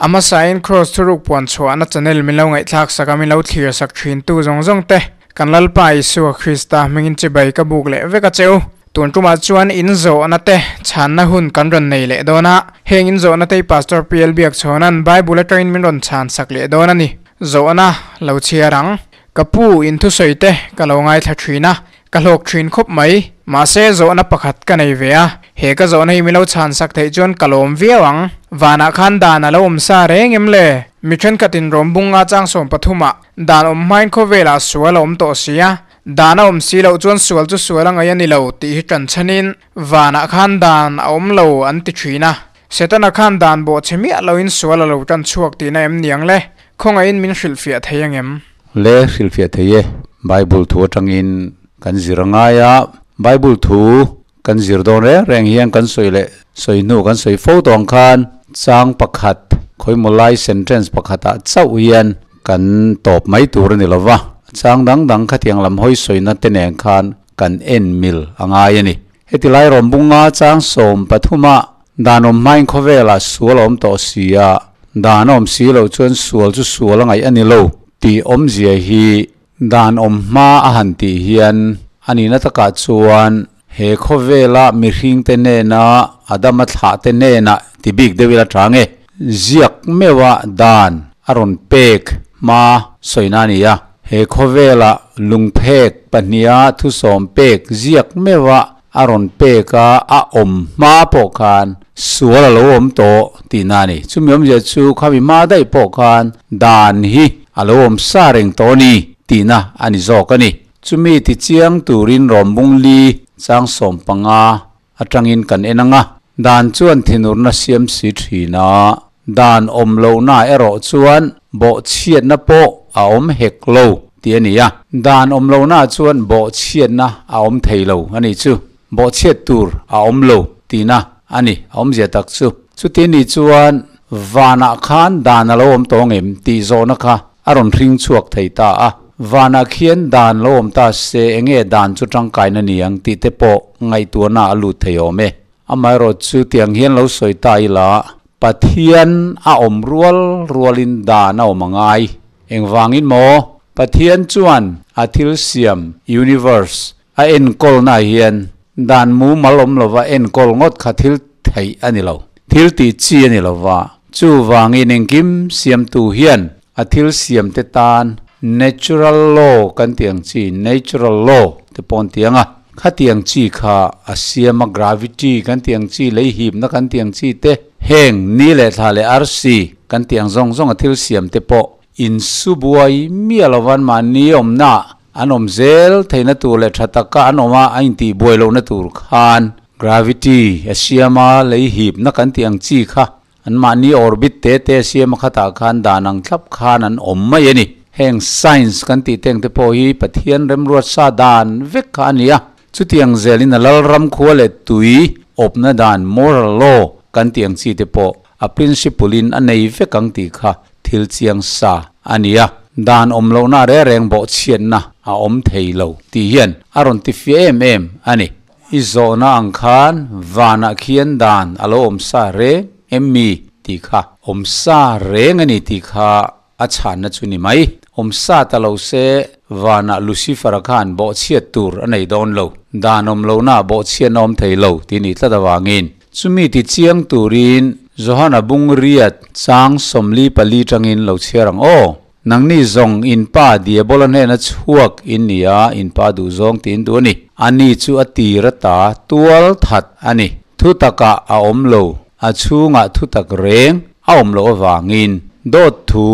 A hmasain Kraws thuruk puan chhuahna channel min lo ngaihthlak sak a, min lo thlir sak thin tu zawng zawng te, kan Lalpa Isua Krista hmingin chibai ka buk leh vek a che u. Tun tumah chuan in zawhna te chhanna hun kan rawn nei leh dawn a, heng in zawhna te hi Pastor PL Biakchhawna'n Bible atangin min rawn chhan sak leh dawn a ni. Zawhna lo chhiar ang. Ka pu in thusawi te ka lo ngaithla thin a, ka hlawk thin khawp mai. Mahse zawhna pakhat ka nei ve a, he ka zawhna hi mi lo chhan sak theih chuan ka lawm viau ang. Vanah khan dan a lo awm sa reng em le? Mi thenkhatin rawmbunga chang 13 ah dan awm hmain khawvelah sual a awm tawh si a, dan a awm si loh chuan sual chu sual a ngaih a ni lo tih hi tan chhanin vanah khan dan a awm lo an ti thin a. Setana khan dan bawh che miah loin sual a lo tan chhuak tihna em niang le? Khawngaihin min hrilhfiah thei angem? Le hrilhfiah thei e. Bible thu atangin kan zir a ngai a, Bible thu kan zir dawn reng reng hian kan sawi leh sawi hnu kan sawi fo tawh ang khan chang pakhat khawimaw lai sentence pakhatah chauh hian kan tawp mai tur a ni lo va, chang dang dang khatiang lam hawi sawina te nen khan kan en mil a ngai a ni. Heti lai rawnbunga chang 13 ah dan awm hmain khawvelah sual a awm tawh si a, dan a awm si loh chuan sual chu sual a ngaih a ni lo tih awmzia hi dan awm hma a han tih hian a nihna takah chuan he khawvela mihringte hnena Adama thlahte hnenah ti bik deuh ila tha nge ziak meuha dan a rawn pek hma sawina a ni a. He khawvela lungphek pahniha thusawm pek ziak meuha a rawn pek a, a awm hma pawh khan sual a lo awm tawh tihna a ni. Chumi awmzia chu khami hma daih pawh khan dan hi a lo awm sa reng tawh a ni tihna a ni zawk a ni. Chumi tichiang turin rawnbung li chang 15 atangin kan en ang a, dan chuan thinurna siam si thin a, dan awm lohna erawh chuan bawhchhiatna pawh a awm hek lo tih a ni a. Dan awm lohna chuan bawhchhiatna a awm thei lo a nih chu. Bawhchhiat tur a awm lo tihna a ni, a awmzia tak chu. Chuti nih chuan vanah khan dan a lo awm tawh ngem tih zawhna kha a rawn hring chhuak thei ta a. Vanah khian dan lo awm ta se enge dan chu tangkaina ni ang tih te pawh ngaihtuahna a lut thei awm e. Amaherawh chu tiang hian lo sawi ta ila, Pathian a awm rual rualin dan a awm a ngai. Engvangin maw? Pathian chuan a thil siam, universe, a enkawlnaah hian dan mumal awm lova enkawl ngawt kha thil theih a ni lo, thil tih chi a ni lova. Chuvangin engkim siamtu hian a thil siamte tan natural law kan tih ang chi, natural law te pawh an ti ang a, khatiang chi kha a siam a, gravity kan tih ang chi, lei hipna kan tih ang chi te, heng ni leh thla leh arsi kan tih ang zawng zawng a thil siamte pawh insubuai miah lovan mahni awmna an awm zel theihna tur leh tha taka an awm a, a intihbuai lohna tur khan gravity a siam a, lei hipna kan tih ang chi kha an mahni orbit te te a siam a, khatah khan dan ang thlap khan an awm mai a ni. Heng science kan tih teng te pawh hi Pathian remruat sa dan vek kha a ni a, chutiang zelin a lalram khua leh tui awpna dan moral law kan tih ang chi te pawh a principle in a nei vek ang tih kha thil chiang sa a ni a, dan awm lohna reng reng bawhchhiatna a awm thei lo tih hian a rawn ti fiah em em a ni. I zawhna ang khan vanah khian dan a lo awm sa reng em mi tih kha awm sa reng a ni tih kha a chhanna chu ni mai. Awm sa ta lo se vanah Lucifer-a khan bawhchhiat tur a nei dawn lo, dan awm lohna bawhchhiatna awm thei lo tih ni tlat avangin Chumi ti chiang turin Johana bung riat chang 44 tangin lo chhiar ang aw. Nangni zawng in pa Diabola hnena chhuak in ni a, in pa duh zawng tiin duh a ni. Ani chu a tir ata tual that a ni. Thutakah a awm lo, a chhungah thutak reng a awm loh avangin dawt thu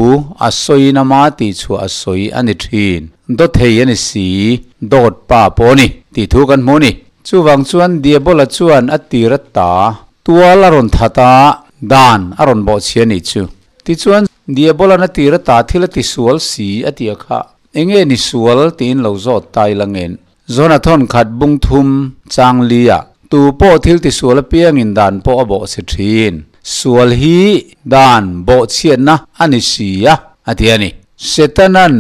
a sawiin ama tih chhuah a sawi a ni thin. Dawthei a ni si, dawt pa pawh a ni tih thu kan hmu a ni. Chuvang chuan Diabola chuan a tir ata tual a rawn that a, dan a rawn bawhchhia nih chu. Tichuan, Diabola'n a tir ata thil a ti sual si a ti a kha. Enge ni sual tiin lo zawt ta ila ngen. Jonathan khat bung thum chang li ah tu pawh thil ti sual apiangin dan pawh a bawhchhe thin. Sual hi dan bawhchhiatna a ni si a, a ti a ni. Setana'n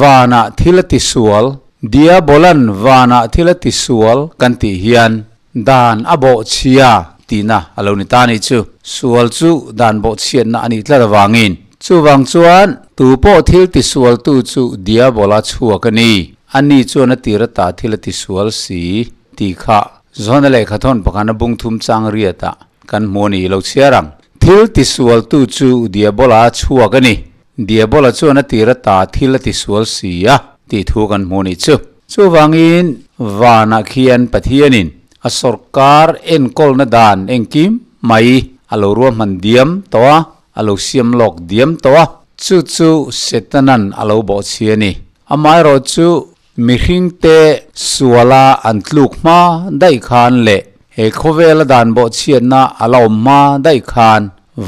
vanah thil a ti sual Diabolan vanah thil a ti sual kan tih hian dan a bawhchhia tihna a lo ni ta a nih chu. Sual chu dan bawhchhiatna a nih tlat avangin. Chuvang chuan, tu pawh thil tisualtu chu Diabola chhuak a ni. Ani chuan a tir ata thil a tisual si tih kha Johana lehkhathawn pakhatna bung thum chang riatah kan hmu a ni lo chhiar ang. Thil tisualtu chu Diabola chhuak a ni. Diabola chuan a tir ata thil a tisual si a tih thu kan hmu a nih chu. Chuvangin, vanah khian Pathianin a sawrkar enkawlna dan engkim mai a lo ruahman diam tawh a, a lo siam lawk diam tawh a, chu chu Setanan a lo bawhchhi a ni. Amaherawhchu, mihringte suala an tluk hma daih khan leh he khawvela dan bawhchhiatna a la awm hma daih khan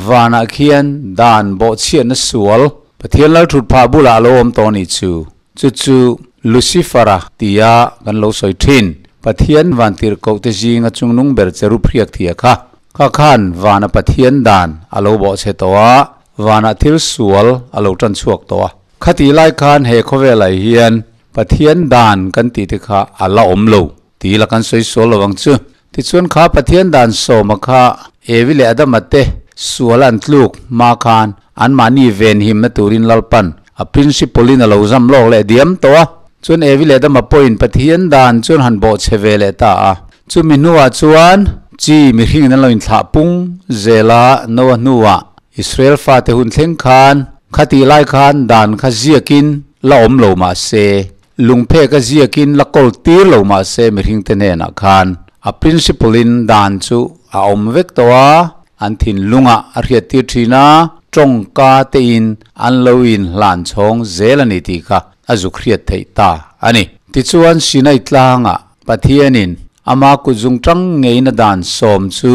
vanah khian dan bawhchhiatna sual Pathian Lalthut phah bulah a lo awm tawh a nih chu. Chu chu Lucifera tia kan lo sawi thin. Pathian vantirhkohte zinga chungnung ber cherub hriak thia kha. Kha khan vana Pathian dan a lo bawhchhe tawh a, vanah thil sual a lo tan chhuak tawh a. Khatih lai khan he khawvelah hian Pathian dan kan tih te kha a la awm lo tih la kan sawi sual lo ang chu. Tichuan kha Pathian dan sawma kha Evi leh Adama te sual an tluk hma khan anmahni venhimna turin Lalpan a principle in a lo zam lawk leh diam tawh a. Chuan Evi leh Adama pawhin Pathian dan chuan han bawhchhe ve leh ta a. Chumi hnuah chuan chi mihringin an lo inthlah pung zel a, Noah hnuah Israel fate hun thleng khan khatih lai khan dan kha ziakin la awm lo mah se, lungphek a ziakin la kawl tir lo mah se mihringte hnenah khan a principle in dan chu a awm vek tawh a, an thinlungah a hriat tir thin a, tawngka tein an lo inhlan chhawng zel a ni tih kha a zuk hriat theih ta a ni. Tichuan Sinai tlangah Pathianin ama kutzung tang ngeina dan sawm chu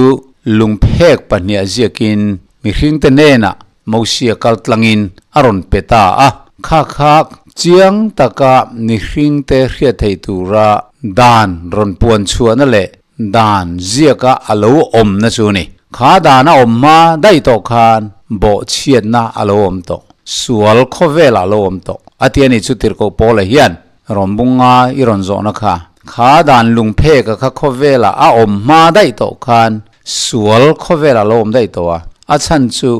lungphek pahniah ziakin mihringte hnenah Mosia kal tlangin a rawn pe ta a. Kha kha chiang taka mihringte hriat theih tura dan rawn puan chhuahna leh dan ziaka a lo awmna chu a ni. Kha dan a awm hma daih tawh khan bawhchhiatna a lo awm tawh, sual khawvelah a lo awm tawh a ti a ni chu tirhkoh Paula hian Rawn bunga i rawn zawhna kha, kha dan lungpheka kha khawvelah a awm hma daih tawh khan sual khawvelah a lo awm daih tawh a, a chhan chu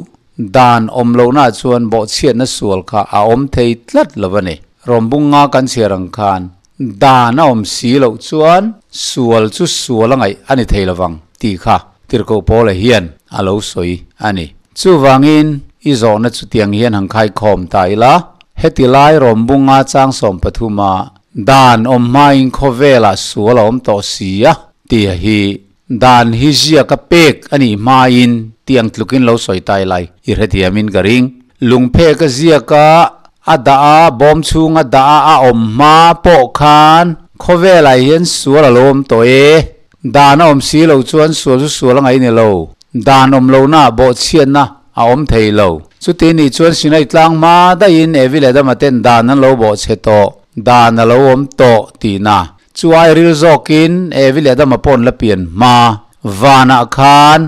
dan awm lohnaah chuan bawhchhiatna sual kha a awm thei tlat lo a ni. Rawn bunga kan chhiar ang khan dan a awm si loh chuan sual chu sual a ngaih a ni thei lovang tih kha Tirhkoh Paula hian a lo sawi a ni. Chuvangin i zawhna chutiang hian han khaikhawm ta ila. Heti lai Rawmbunga chang 13 a dan awm hmain khawvelah sual a awm tawh si a tih hi dan hi ziaka pek a nih hmain tiang tlukin lo sawi tai lai i hrethiamin ka ring. Lungphek a ziaka a dah a, bawm chhunga dah a a awm hma pawh khan khawvelah hian sual a lo awm tawh e. Dan a awm si lo chuan sual chu sual a ngaih ni lo. Dan awm lohnaah bawhchhiatna a awm thei lo. Chuti nih chuan Sinai tlang hma daihin Evi leh Adama ten dan an lo bawhchhe tawh, dan a lo awm tawh tihna. Chu ai ril zawkin Evi leh Adama pawh an la pian hma vanah khan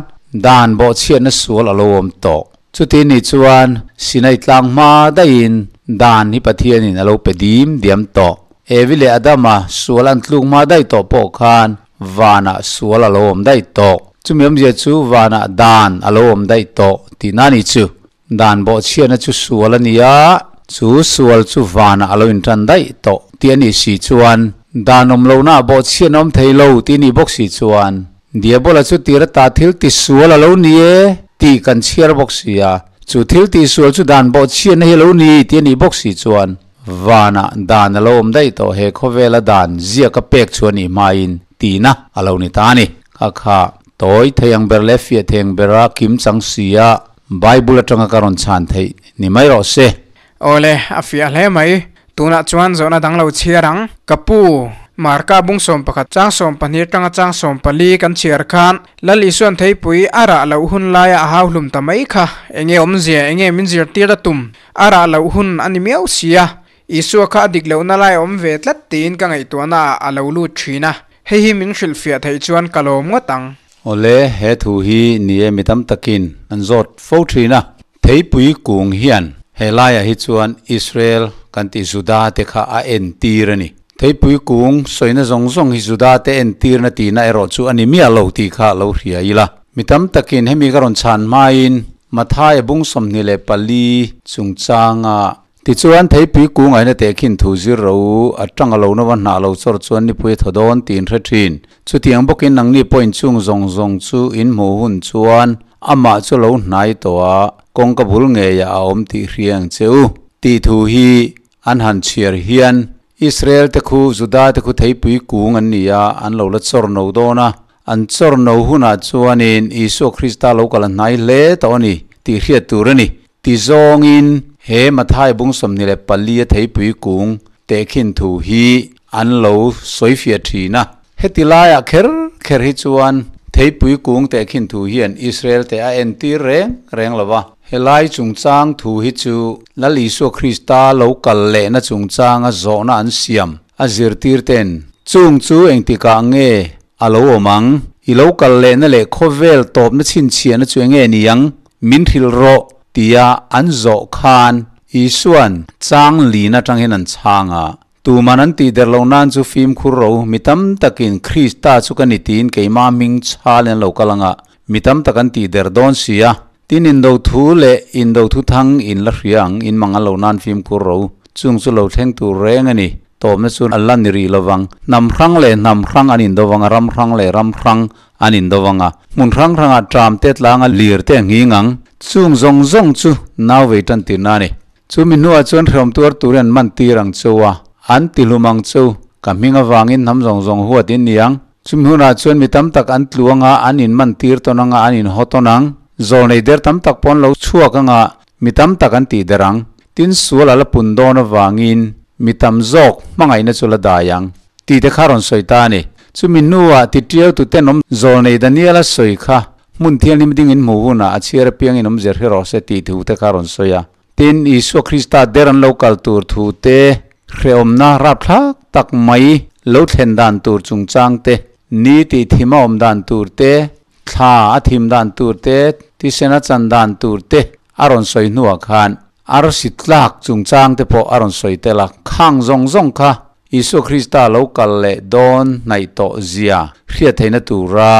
dan bawhchhiatna sual a lo awm tawh. Chuti nih chuan Sinai tlang hma daihin dan hi Pathianin a lo pe dim diam tawh. Evi leh Adama sual an tluk hma daih tawh pawh khan vanah sual a lo awm daih tawh. Chumi awmzia chu vanah dan a lo awm daih tawh tihna a ni chu. Dan bawhchhiatna chu sual a ni a, chu sual chu vanah a lo intan daih tawh tih a nih si chuan dan awm lohnaah bawhchhiatna awm thei lo tih a nih bawk si chuan Diabola chu tir ata thil tisual a lo ni e tih kan chhiar bawk si a, chu thil tihsual chu dan bawhchhiatna hi a lo ni tih a nih bawk si chuan Vanah dan a lo awm daih tawh he khawvela dan ziaka pek chu a nih hmain tihna a lo ni ta a ni. Kha kha tawi thei ang ber leh fiah thei ang bera kim chang sia Bible atanga ka rawn chhan theih ni mai rawh se. Awle, a fiah hle mai. Tunah chuan zawhna dang lo chhiar ang. Ka pu, Marka bung 11 chang 12 atanga chang 14 kan chhiar khan Lal Isuan theipui a rah loh hun laia a hau hlum ta mai kha. Enge awmzia, enge min zirtir a tum? A rah loh hun a ni miau si a, Isua kha a dik lohna lai a awm ve tlat tiin ka ngaihtuahna ah a lo lut thin a, hei hi min hrilhfiah theih chuan ka lawm ngawt ang. Awle, he thu hi ni e mi tam takin an zawt fo thin a. Theipui kung hian he laiah hi chuan Israel kan tih Juda te kha a entir a ni. Theipui kung sawina zawng zawng hi Juda te entirna tihna erawh chu a ni miah lo tih kha lo hria ila. Mi tam takin hemi ka rawn chhan hmain Mathaia bung 24 chungchanga tichuan theipui kung aina tehkhin thu zir ro u, a tang a lo nova hnah lo chawr chuan nipui a thaw dawn tiin hre thin. Chutiang bawkin nangni pawh inchung zawng zawng chu in hmuh hun chuan amah chu lo hnai tawh a, kawngka bul ngeiah a awm tih hria ang che u. Tih thu hi an han chhiar hian Israel te khu Juda te khu theipui kung an ni a, an lo la chawr no dawn a. An chawr no hunah chuanin Isua Krista lo kal a hnai hle tawh a ni tih hriat tur a ni. Ti zawngin he Mathai bung 24 a theipui kung tehkhin thu hi an lo sawifiah thin a. Heti laiah kher kher hi chuan theipui kung tehkhin thu hian Israel te a entir reng reng lo va. Helai chungchang thu hi chu Lal Isua Krista lo kal lehna chungchanga zawhna an siam a zirtir ten chung chu engtikah nge a lo awm ang? I lo kal lehna leh khawvel tawpna chhinchhiahna chu enge ni ang? Min hrilh rawh tia an zawh khan Isua'n chang lin atang hian an chhang a. Tuman an tih der loh nan chu fimkhur ro, mi tam takin Krista chu ka ni tiin keimah hming chhal in an lo kal ang a, mi tam tak an tih der dawn si a. Tin indo thu leh indo thu thang in la hria ang, in mang an lo nan fimkhur ro, chung chu lo thleng tur reng a ni. Tawpna chu a la ni rih lovang. Hnam hrang leh hnam hrang an indo vang a, ram hrang leh ram hrang an indo vang a, hmun hrang hrangah tram te tlanga lir te a nghing ang. Chung zawng zawng chu nau vei tan tirna a ni. Chumi hnuah chuan hreawm tuar turin an man tir ang cheu a, an ti hlum ang cheu. Ka hming avangin hnam zawng zawng huat in ni ang. Chumi hunah chuan mi tam tak an tlu anga, an in man tir tawn anga, an in haw tawn ang. Zawlnei der tam tak pawh an lo chhuak anga, mi tam tak an tih der ang. Tin sual a la pun dawn avangin mi tam zawk hmangaihna chu la dai ang. Tih te kha rawn sawi ta a ni. Chumi hnuah ti tiau tu tenawm zawlnei Daniela sawi kha hmun thianghlim ding in hmuh hunah a chhiar apiangin awm zer hi rawh se tih thu te kha rawn sawi a. Tin, Isua Krista der an lo kal tur thu te, hrehawmna rapthlak tak mai lo thlen dan tur chungchang te, ni tih thim a awm dan tur te, thla a thim dan tur te, thisen a chan dan tur te a rawn sawi hnuah khan arsi tlak chungchang te pawh a rawn sawi tel a. Khang zawng zawng kha Isua Krista lo kal leh dawn hnaih tawh zia hriat theihna tura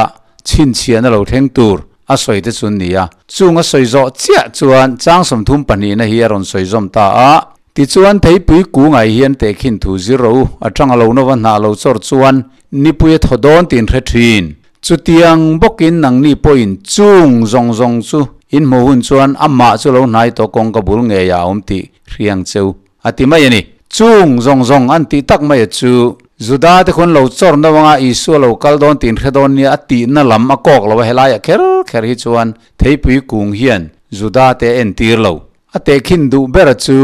chhinchhiahna lo thleng tur a sawi te chu an ni a. Chung a sawi zawh chiah chuan chang 32na hi a rawn sawi zawm ta a. Tichuan theipui kungah hian tehkhin thu zir rawh u, a tanga lo nova hnah lo chawr chuan nipui a thaw dawn tiin hre thin. Chutiang bawkin nangni pawhin chung zawng zawng chu in hmuh hun chuan amah chu lo hnai tawh kawngka bul ngeiah a awm tih hriang cheu a ti mai a ni. Chung zawng zawng an tih tak mai a chu Juda te khawn lo chawr no anga Isua lo kal dawn tiin hre dawn nia a tihna lam a kawk lo a helaiah kher kher hi chuan theipui kung hian Juda te a entir lo. A tehkhin duh ber a chu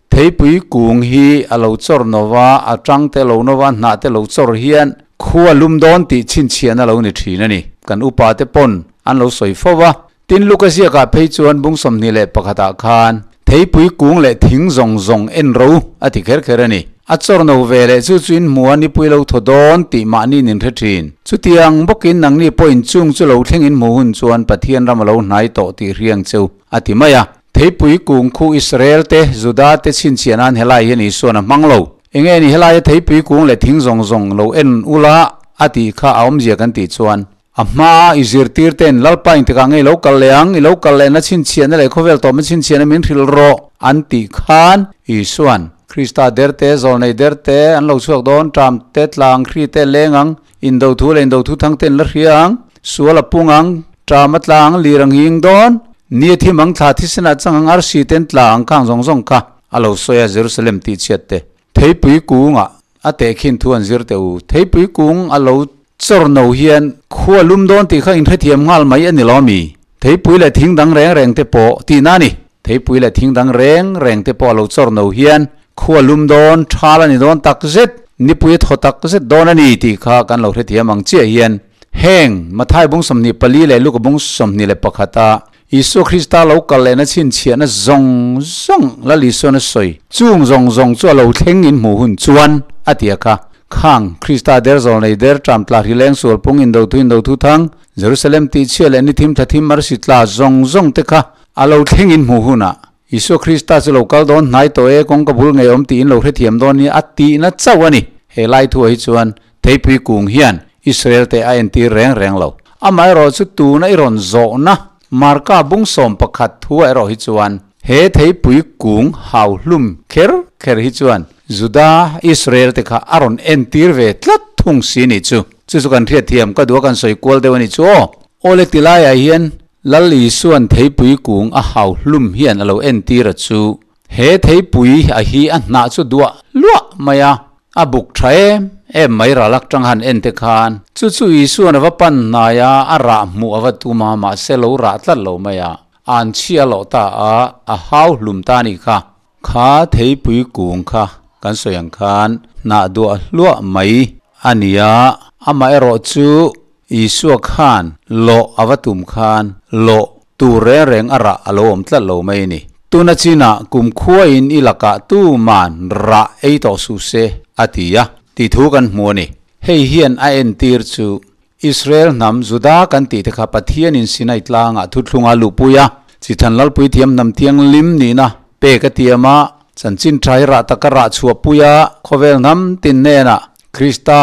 theipui kung hi a lo chawr no va, a tang te lo no va, hnah te lo chawr hian khua lum dawn tih chhinchhiahna lo ni thin a ni. Kan upa te pawn an lo sawi fo va. Tin Luka ziakah phei chuan bung 21 ah khan theipui kung leh thing zawng zawng en ro a ti kher kher a ni. A chawr no ve leh chu chu in hmu a nipui lo thaw dawn tih mahni nin hre thin. Chutiang bawkin nangni pawhin chung chu lo thleng in hmu hun chuan Pathian ram a lo hnai tawh tih hriang cheu a ti mai a. Theipui kung khu Israel te, Juda te chhinchhiah nan helai hian Isuan a hmang lo. Enge ni helaia theipui kung leh thing zawng zawng lo en ula a tih kha a awmzia kan tih chuan A hmaa i zirtir ten Lalpa engtikah nge i lo kal leh ang, i lo kal lehna chhinchhiahna leh khawvel tawpna chhinchhiahna min hrilh rawh an tih khan Isuan, Krista derte, zawlnei derte an lo chhuak dawn, ṭam te, tlang, hri te leng ang, indo thu leh indo thu thang te an la hria ang, sual a pung ang, ṭam a tla ang, lir ang hing dawn, ni a thim ang, thla thisenah chang ang, arsi te an tla ang, khang zawng zawng kha a lo sawi a, Jerusalem tihchhiat te. Theipui kungah a tehkhin thu an zir teh u. Theipui kung a lo chawr no hian khua lum dawn tih kha inhrethiam nghal mai a ni lo mi? Theipui leh thing dang reng reng te pawh tihna a ni. Theipui leh thing dang reng reng te pawh a lo chawr no hian khua lum dawn, thal a ni dawn tak zet, nipui a thaw tak zet dawn a ni tih kha kan lo hrethiam ang chiah hian heng Mathai bung 24 leh Luka bung 21 a Isua Krista lo kal lehna chhinchhiahna zawng zawng Lal Isuan a sawi. Chung zawng zawng chu a lo thleng in hmuh hun chuan a ti a kha. Khang, Krista der zawl nei der ṭam tla hri leng sual pung indo thu indo thu thang, Jerusalem tihchhiah leh ni thim thla thim arsi tla zawng zawng te kha a lo thleng in hmuh hunah Isua Krista chu lo kal dawn hnai tawh e, kawngka bul ngei awm tiin lo hrethiam dawn nia a tihna chauh a ni. He lai thuah hi chuan theipui kung hian Israel te a entir reng reng lo. Amaherawhchu tuna i rawn zawhna Marka bung 11 thu erawh hi chuan he theipui kung hau hlum kher kher hi chuan Juda Israel te kha a rawn entir ve tlat thung si nih chu. Chu chu kan hriatthiam ka duh a kan sawi kual deuh a nih chu aw. Awle ti laiah hian Lal Isua'n theipui kung a hau hlum hian a lo entir a chu. He theipui a hi a hnah chu duah luah mai a, a buk tha em em mai ralak tang han en te khan. Chu chu Isua'n a va pan hnai a, a rah hmuh a va tum a, mahse lo rah tlat lo mai a, an chhi a lawh ta a, a hau hlum ta a nih kha. Kha theipui kung kha kan sawi ang khan hnah duah hluah mai a ni a, amaherawh chu Isua khan lawh a va tum khan lawh tur reng reng a rah a lo awm tlat lo mai a ni. Tuna chinah kumkhuain i lakah tuman rah ei tawh suh se a ti a, tih thu kan hmu a ni. Hei hian a entir chu Israel hnam Juda kan tih te kha Pathianin Sinai tlangah thuthlunga luhpui a, Chithan Lalpui thiam hnam thianghlim nihna pek a tiam a, chanchin tha hi rah taka rah chhuahpui a, khawvel hnam tin hnenah Krista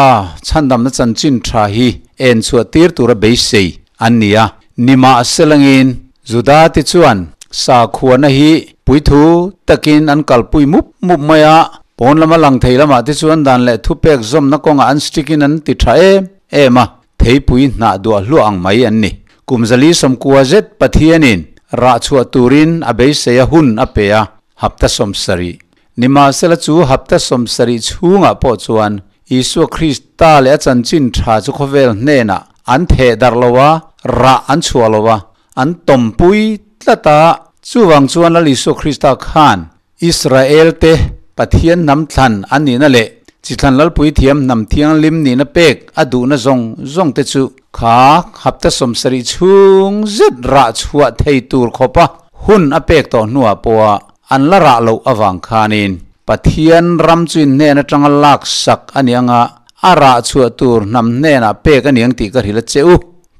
chhandamna chanchin tha hi en chhuah tir tura beisei an ni a. Nimahselangin Juda te chuan sakhuana hi puithu takin an kalpui mup mup mai a, pawn lama lang thei lamah te chuan dan leh thupek zawmna kawngah an strict in an ti tha em em a, theipui hnah duah hluah ang mai an ni. Kum 490 zet Pathianin rah chhuah turin a beisei a hun a pe a, hapta 70. Nimahsela chu hapta 70 chhungah pawh chuan Isua Krista leh a chanchin tha chu khawvel hnenah an theh darh lo a, rah an chhuah lo a, an tawmpui tlat a. Chuvang chuan Lal Isua Krista khan Israel te Pathian hnam thlan an nihna leh chithlan Lalpui thiam hnam thianghlim nihna pek a duhna zawng zawng te chu kha hapta 70 chhung zet rah chhuah thei tur khawpa hun a pek tawh hnuah pawha an la rah loh avang khanin Pathian ram chu inhnen atanga lak sak a ni anga a rah chhuah tur hnam hnenah pek a ni ang tih ka hrilh a che u.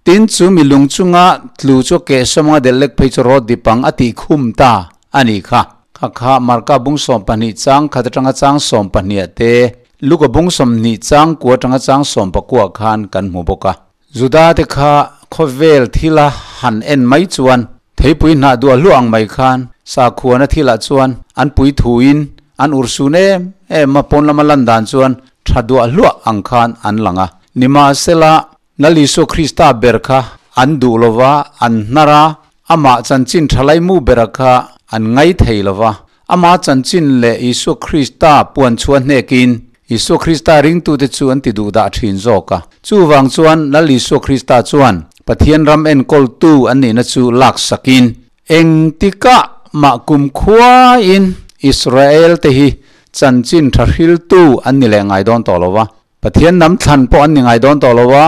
Tin chu milung chunga tlu chu a keh sawm anga delh lek phei chu rawt dip ang a tih khum ta a ni kha. Kha kha Marka bung 12 chang khat atanga chang 12 ah te Luka bung 20 chang kua atanga chang 19 khan kan hmu bawk a. Juda te kha khawvel thila han en mai chuan theipui hnah duah hluah ang mai khan sakhuana thilah chuan an pui thuin an ursun em em a, pawn lama lan dan chuan tha duah hluah ang khan an lang a. Nimahsela Lal Isua Krista ber kha an duh lova, an hnar a, amah chanchin thalai mu bera kha an ngai thei lova. Amah chanchin leh Isua Krista puan chhuah hnekin Isua Krista ringtute chu an ti duh dah thin zawk a. Chuvang chuan Lal Isua Krista chuan Pathian ram enkawltu an nihna chu lak sakin engtikah mah kumkhuain Israel te hi chanchin tha hriltu an ni leh ngai dawn tawh lova. Pathian hnam thlan pawh an ni ngai dawn tawh lo a,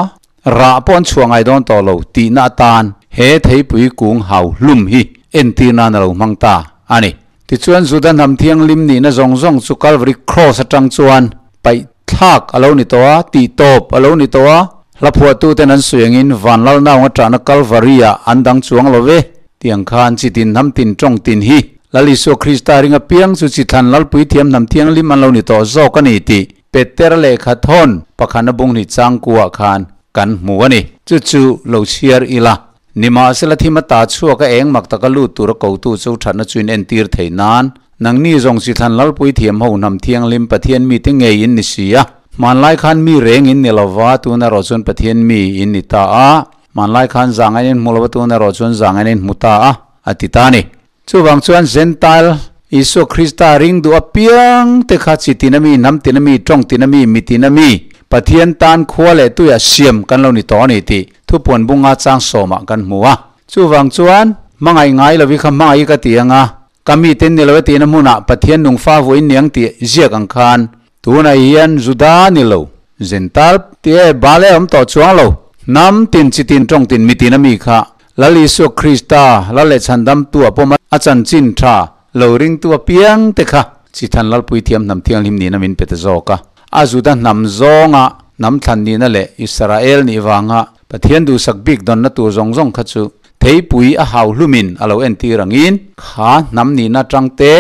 rah pawh an chhuah ngai dawn tawh lo tihna atan he theipui kung hau hlum hi entir nan a lo hmang ta a ni. Tichuan Juda hnam thianghlim nihna zawng zawng chu Calvary Cross atang chuan paih thlak a lo ni tawh a, tih tawp a lo ni tawh a, hla phuahtuten an sawi angin Vanlal naunga ṭahna Calvary-ah an dang chuang lo ve. Tiang khan chi tin hnam tin tawng tin hi Lal Isua Krista ringa piang chu chi thlan Lalpui thiam hnam thianghlim an lo ni tawh zawk a ni tih Peter lehkha thawn pakhana bung hnih changkuah khan kan hmu a ni. Chu chu lo chhiar ila. Nimahsela thim a ta chhuak a eng mak taka lut tura kotu chu thatna chu in entir thei nan. Nangni zawng chi thlan Lalpui thiam ho hnam thianghlim Pathian mite ngei in ni si a. Hmanlai khan mi reng in ni lova, tun erawh chuan Pathian mi in ni ta a. Hmanlai khan zang en in hmu lova, tun erawh chuan zang en in hmu ta a, a ti ta a ni. Chuvang chuan Gentile Isua Krista ring duh apiang te kha chi tin ami, hnam tin ami, tawng tin ami, mi tin ami, Pathian tan khua leh tuiah siam kan lo ni tawh a ni tih thupuan bunga chang sawmah kan hmu a. Chuvang chuan hmangaih ngai lovi kha hmangaih ka ti anga, ka mi ten ni lo e tihna hmunah Pathian nungfa vuain ni ang tih ziak ang khan tunah hian Juda ni lo, Gentile tih e bal e awm tawh chuang lo, hnam tin, chi tin, tawng tin, mi tin ami kha Lal Isua Krista, Lal leh Chhandamtu a pawm a chanchin tha lo ringtu apiang te kha Chithan Lalpui thiam hnam thianghlim nihna min pe ta zawk a. A Juda hnam zawnga hnam thlan nihna leh Israel nih vanga Pathian duhsak bik dawnna tur zawng zawng kha chu theipui a hau hlumin a lo entir angin kha hnam nihna tangte,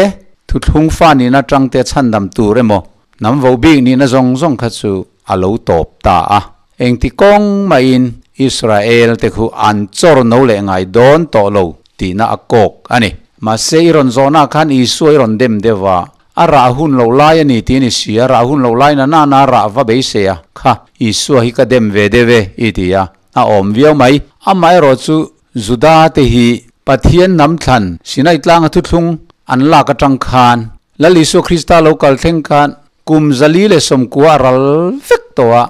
thuthlung fa nihna tangte chhandam tur emaw hnam vo bik nihna zawng zawng kha chu a lo tawp ta a. Engti kawng mahin Israel te khu an chawr no leh ngai dawn tawh lo tihna a kawk a ni. Mahse i rawn zawhna khan Isua i rawn dem deuh a, a rah hun loh lai a ni tih a ni si a, rah hun loh lai na nana a rah va beisei a, kha Isua hi ka dem ve deuh e i ti a, a awm viau mai. Amaherawh chu Juda te hi Pathian hnam thlan Sinai tlanga thuthlung an lak atang khan Lal Isua Krista lo kal thleng khan kum 190 a ral vek tawh a,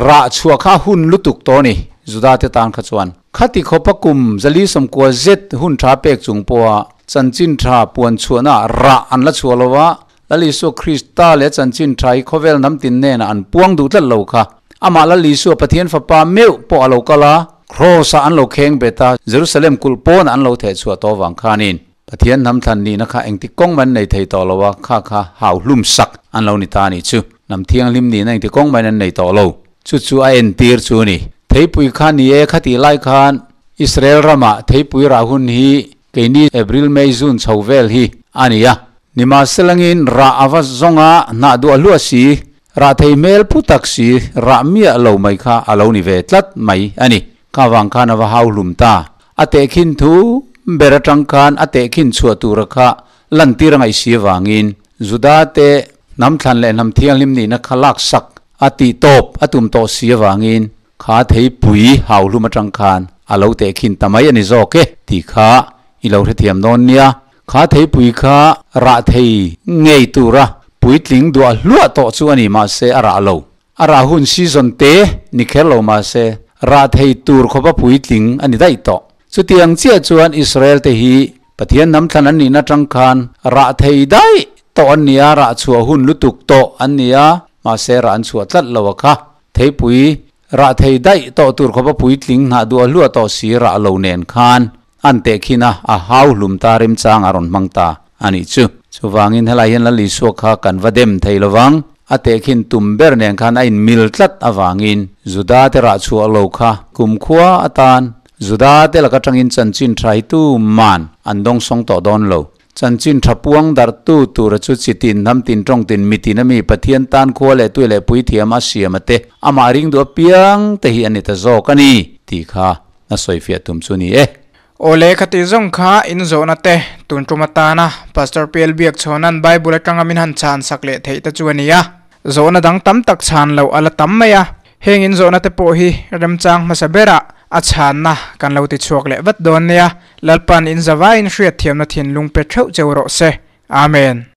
rah chhuah kha a hun lutuk tawh a ni Juda te tan kha chuan. Khati khawpa kum 190 zet hun tha pek chung pawha chanchin tha puan chhuahna ah rah an la chhuah lo a, Lal Isua Krista leh chanchin tha hi khawvel hnam tin hnenah an puang duh tlat lo kha. Amah Lal Isua Pathian Fapa meuh pawh a lo kal a, Kraws-ah an lo kheng bet a, Jerusalem kulh pawnah an lo theh chhuah tawh vang khanin Pathian hnam thlan nihna kha engti kawng mai an nei thei tawh lo a, kha kha hau hlum sak an lo ni ta a nih chu. Hnam thianghlim nihna engti kawng maiin an nei tawh lo. Chu chu a entir chu a ni. Theipui kha ni e, khatih lai khan Israel ramah theipui rah hun hi keini April, May, June chho vel hi a ni a. Nimahselangin rah a va zawng a, hnah duah hluah si, rah thei hmel pu tak si, rah miah lo mai kha a lo ni ve tlat mai a ni. Kha vang khan a va hau hlum ta. A tehkhin thu ber atang khan a tehkhin chhuah tura kha lantir a ngaih si avangin Juda te hnam thlan leh hnam thianghlim nihna kha laksak a tih tawp a tum tawh si avangin kha theipui hau hlum atang khan a lo tehkhin ta mai a ni zawk e tih kha i lo hrethiam dawn nia. Kha theipui kha rah thei ngei tura puitling duah hluah tawh chu a ni mahse a rah lo. A rah hun season te ni kher lo mahse rah thei tur khawpa puitling a ni daih tawh. Chutiang chiah chuan Israel te hi Pathian hnam thlan an nihna atang khan rah thei daih tawh an ni a, rah chhuah hun lutuk tawh an ni a, mahse rah an chhuah tlat lo a kha. Theipui rah thei daih tawh tur khawpa puitling hnah duah hluah tawh si rah lo nen khan An tehkhin a, a hau hlum ta remchang a rawn hmang ta a nih chu. Chuvangin helai hian Lal Isua kha kan va dem thei lovang. A tehkhin tum ber nen khan a inmil tlat avangin Juda te rah chhuah lo kha kumkhua atan Juda te laka tangin chanchin tha hi tu man an dawngsawng tawh dawn lo. Chanchin tha puang darhtu tura chu chitin, hnamtin, tawngtin, mitin ami Pathian tan khua leh tui leh puithiam a siam a te, amah ring duh apiang te hi a ni ta zawk a ni tih kha A sawifiah tum chu ni e. Awle khati zawng kha in zawhna te tun tum atana Pastor PL Biakchhawna'n Bible atanga min han chhan sak leh theih te chu a ni a. Zawhna dang tam tak chhan loh a la tam mai a. Heng in zawhna te pawh hi remchang hmasa berah a chhanna kan lo ti chhuak leh vat dawn nia. Lalpan in zavaiin hriatthiamna thinlung pe theuh cheu rawh se. Amen.